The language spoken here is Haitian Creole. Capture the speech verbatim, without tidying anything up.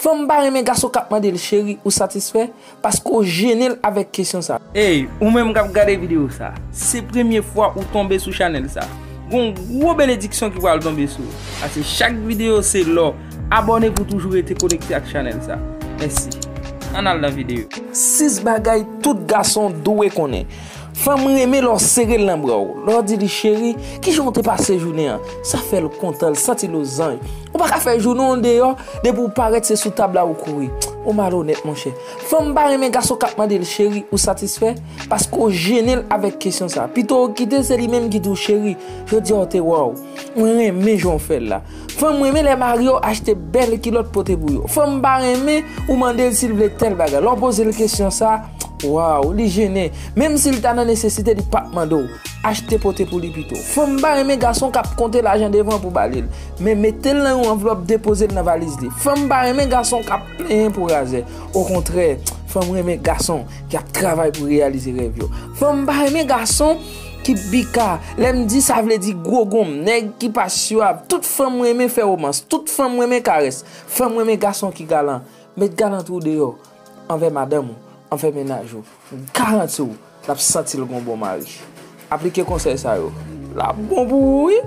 Fanm pa renmen gason k ap mande l cheri, ou satisfè? Paske w jennen l avèk kesyon sa. Ey, ou menm k ap gade videyo sa, si se premye fwa ou tonbe sou chanèl sa, gon gwo benediksyon ki pral tonbe sou ou. Paske chak videyo se lò. Abòne pou toujou rete konekte ak chanèl sa. Mèsi. Ann al nan videyo. Sis bagay tout gason dwe konnen. Fanm renmen lè w sere l nan bra w, lè w di li cheri, kijan w te pase jounen an? Sa fè l kontan, l santi l ozanj. Ou pa ka fè jounen w deyò, depi w parèt se sou tab la ou kouri. Ou malonèt, monchè. Fanm pa renmen gason k ap mande l cheri, ou satisfè? Paske w jennen l avèk kesyon sa. Pito w kite se li menm ki di w cheri, jodi a w te waw. Mwen renmen jan w fè l la. Fanm renmen lè mari yo achte bèl kilòt pote pou yo. Fanm pa renmen ou mande l si l vle tèl bagay. Lè w poze l kesyon sa, waw, li jennen. Menm si l ta nan nesesite, li p ap mande w. Achte pote pou li pito. Fanm pa renmen gason k ap konte lajan devan pou ba li l, men mete l nan yon anvlòp, depoze l nan valiz li. Fanm pa renmen gason k ap plenyen pou razè. Okontrè, fanm renmen gason ki ap travay pou reyalize rèv yo. Fanm pa renmen gason ki bika. Lè m di sa, vle di gwo gonm, nèg ki pa swav. Tout fanm renmen fè womans. Tout fanm renmen karès. Fanm renmen gason ki galan. Met galanterie w deyò anvè madanm ou, anvè mennaj ou. M garanti w, l ap santi l gon bon mari. Aplike konsèy sa yo. L ap bon pou ou, wi.